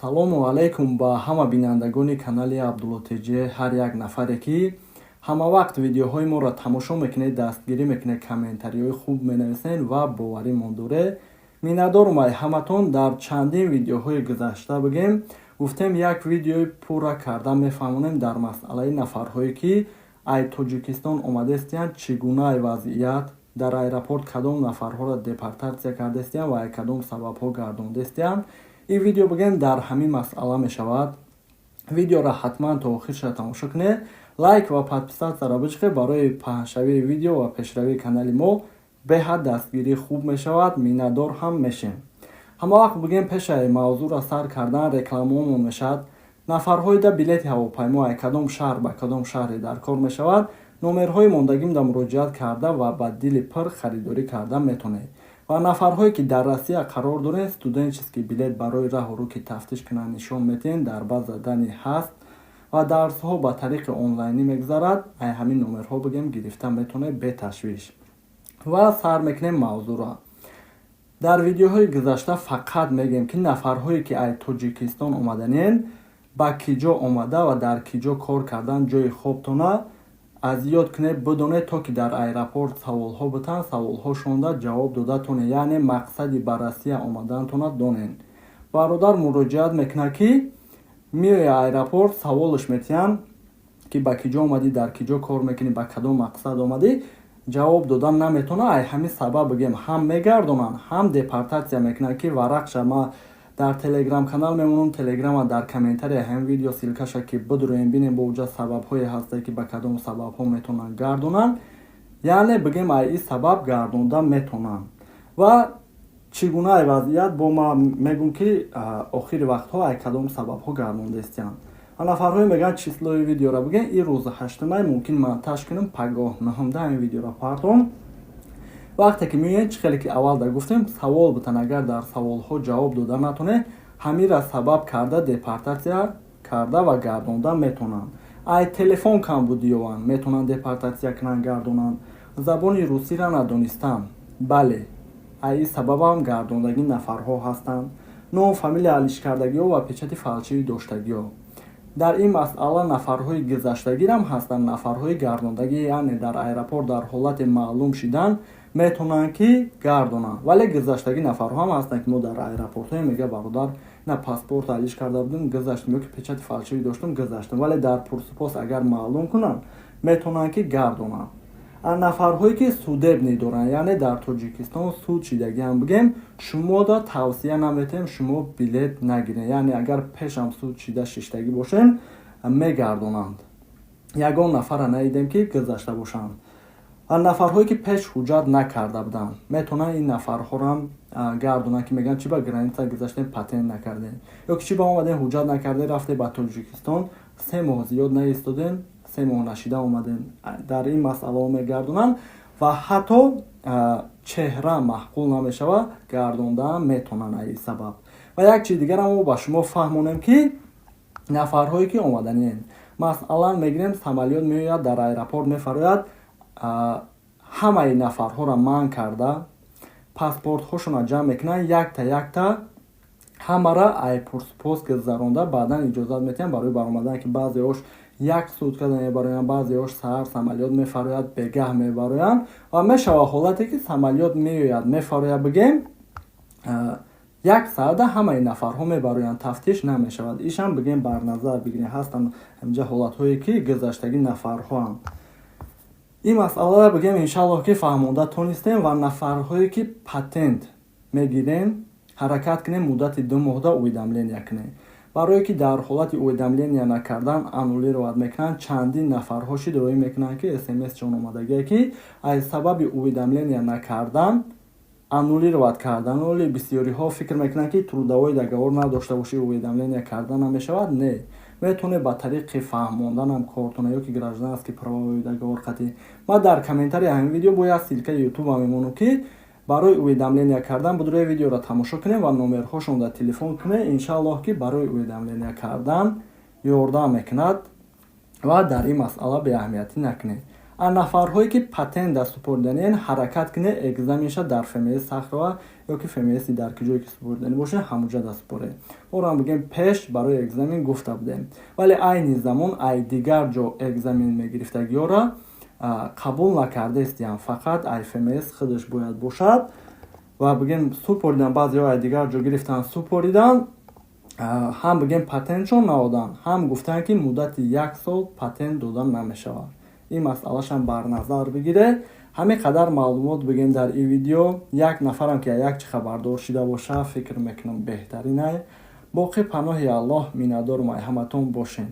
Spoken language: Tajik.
Салому алайкум ба ҳама бинандагони канали Абдулло ТЖ. Ҳар як нафаре, ки ҳамавақт видеоҳои моро тамошо мекунед, дастгирӣ мекунед, комментариҳои хуб менависед ва боваримон доред, миннатдорум ай ҳаматон. Дар чандин видеоҳои гузашта, бигем, гуфтем, як видеои пурра карда мефаҳмонем дар масъалаи нафарҳое, ки ай Тоҷикистон омадастиянд, чӣ гуна вазъият дар аэропорт, кадом нафарҳоро депортатсия кардастиянд ва ай кадом сабабҳо гардондастиянд. Ин видео, бигем, дар ҳамин масъала мешавад. Видеоро ҳатман то охирша тамошо кунед, лайк ва подписатсияро бичиқед. Барои паҳншавии видео ва пешравии канали мо беҳад дастгирии хуб мешавад, миннатдор ҳам мешем. Ҳама вақт, бигем, пешаи мавзӯъро сар кардан рекламаомон мешавад. Нафарҳои да билети ҳавопаймо ай кадом шаҳр ба кадом шаҳре дар кор мешавад, номерҳои мондагимда муроҷиат карда ва ба дили пир харидорӣ карда метонед. Ва нафарҳое, ки дар Россия қарор доред, студенческий билет барои раҳу рӯ, ки тафтиш кунанд, нишон метиҳед, дар база данных ҳаст ва дарсҳо ба тариқи онлайнӣ мегузарад. Ай ҳамин номерҳо, бигем, гирифта метонед беташвиш. Ва сар мекунем мавзӯъро. Дар видеоҳои гузашта фақат мегӯем, ки нафарҳое, ки ай Тоҷикистон омаданен, ба ки ҷо омада ва дар ки ҷо кор кардан, ҷои хобтона аз ёд кунед, бидонед, то ки дар аэропорт саволҳо битанд, саволҳошонда ҷавоб дода тонед, яъне мақсади ба Россия омадантона донед. Бародар муроҷиат мекунад, ки меоя аэропорт, саволаш метиҳанд, ки ба ки ҷо омадӣ, дар ки ҷо кор мекунӣ, ба кадом мақсад омадӣ, ҷавоб додан наметавонад. Ай ҳамин сабаб, бигем, ҳам мегардонанд, ҳам депортатсия мекунанд, ки варақша ма дар Телеграм канал мемонам, Телеграма дар комментария ҳамин видео ссылкаша, ки бидуроем, бинем, бо уҷа сабабҳое ҳаста, ки ба кадом сабабҳо метавонанд гардонанд. Яъне, бигем, ай ин сабаб гардонда метавонанд. Ва чӣ гуна вазъият, бо ма мегӯм, ки охири вақтҳо ай кадом сабабҳо гардондаистиянд. Ва нафарҳое мегӯянд, числои видеоро бигӯен. Ин рӯзи 8 май, мумкин монтаж кунем, пагоҳ 9-да ҳамин видеоро партом. Вақте ки меоянд, чӣ хеле ки аввал да гуфтем, савол бутан, агар дар саволҳо ҷавоб дода натонед, ҳамира сабаб карда депортатсия карда ва гардонда метавонанд. Ай телефон камбудӣ ёванд, метавонанд депортатсия кунанд, гардонанд. Забони русиро надонистан, бале, ай ин сабабам гардондагӣ нафарҳо ҳастанд. Ном, фамилия алишкардагиҳо ва печати фальшивый доштагиҳо. Дар ин масъала нафарҳои гузаштагирам ҳастанд, нафарҳои гардондагӣ, яъне дар аэропорт дар ҳолати маълум шидан метавонанд, ки гардонанд. Вале гузаштагӣ нафарҳо ҳам ҳастанд, ки мо дар аэропортҳое, мега бародар, на паспорт алиш карда будем, гузаштем, ё ки печати фальшивый доштем, гузаштем. Вале дар пурсупос агар маълум кунанд, метавонанд, ки гардонанд. Нафарҳое, ки судебный доранд, яъне дар Тоҷикистон суд шидагиам, бигем, шумода тавсия наметиҳем, шумо билет нагиред. Яъне агар пешам суд шида шиштагӣ бошен, мегардонанд. Ягон нафарра надидем, ки гузашта бошанд. Нафарҳое, ки пеш ҳуҷҷат накарда буданд, метавонанд ин нафарҳорам гардонанд, ки мегӯянд, чи ба граница гузаштем, патент накардем, ё ки чи ба омадем, ҳуҷҷат накардем, рафтем ба Тоҷикистон, 3 моҳ зиёд наистодем, 3 моҳ нашида омадем. Дар ин масъалаҳо мегардонанд ва ҳатто чеҳра маъқул намешавад, гардондаам метавонанд ай сабаб. Ва як чизи дигарам мо ба шумо фаҳмонем, ки нафарҳое, ки омаданиен, масалан мегирем, самолёт меояд, дар аэропорт мефарояд, ҳамаи нафарҳоро манъ карда, паспортҳошонро ҷамъ мекунанд, якта якта ҳамара ай пурсупос гузаронда, баъдан иҷозат метиҳанд барои баромадан, ки баъзеҳош як сутка мебароянд, баъзеҳош саҳар самолёт мефарояд, бегаҳ мебароянд. Ва мешавад ҳолате, ки самолёт меояд, мефарояд, бигем, як саата ҳамаи нафарҳо мебароянд, тафтиш намешавад. Ишам, бигем, бар назар бигирем, ҳастанд ҳаминҷа ҳолатҳое, ки гузаштагӣ нафарҳоам. Ин масъаларо, бигем, иншаллоҳ, ки фаҳмонда тонистем. Ва нафарҳое, ки патент мегирем, ҳаракат кунем, муддати 2 моҳда уведомления кунем, барое ки дар ҳолати уведомления накардан аннулировать мекунанд. Чандин нафарҳо шид роӣ мекунанд, ки смс чон омадагие, ки аз сабаби уведомления накардан аннулировать кардан. Оли бисёриҳо фикр мекунанд, ки трудовой договор надошта бошӣ, уведомления карда намешавад. Не, метавонед ба тариқи фаҳмонданам кортона ё ки гражданский правовой договор қатъӣ. Ман дар комментарии ҳамин видео бояд ссылкаи ютуба мемонам, ки барои уведомления кардан будрои видеоро тамошо кунем ва номерҳошон дар телефон кунем. Иншааллоҳ, ки барои уведомления кардан ёрдам мекунад ва дар ин масъала беаҳамиятӣ накунед. Аз нафарҳое, ки патент дар супориданиен, ҳаракат кунед, экзаменша дар ФМС Сахарова Ё ки ФМСи дар ки ҷое ки супориданӣ боша, ҳамуҷа да супоред. Моро бигем, пеш барои экзамен гуфта будем, вале айни замон ай дигар ҷо экзамен мегирифтагиёра қабул накардаистиям. Фақат ай ФМС худаш бояд бошад. Ва бигем, супоридан, баъзеҳо ай дигар ҷо гирифтан, супоридан, ҳам бигем, патентшон наоданд, ҳам гуфтанд, ки муддати як сол патент дода намешавад. Ин масъалашам бар назар бигире. Ҳамин қадар маълумот бигем дар ин видео. Як нафарам ки як чи хабардор шида боша, фикр мекунам, беҳтаринай. Боқӣ паноҳи Аллоҳ, миннатдорум ай ҳаматон бошем.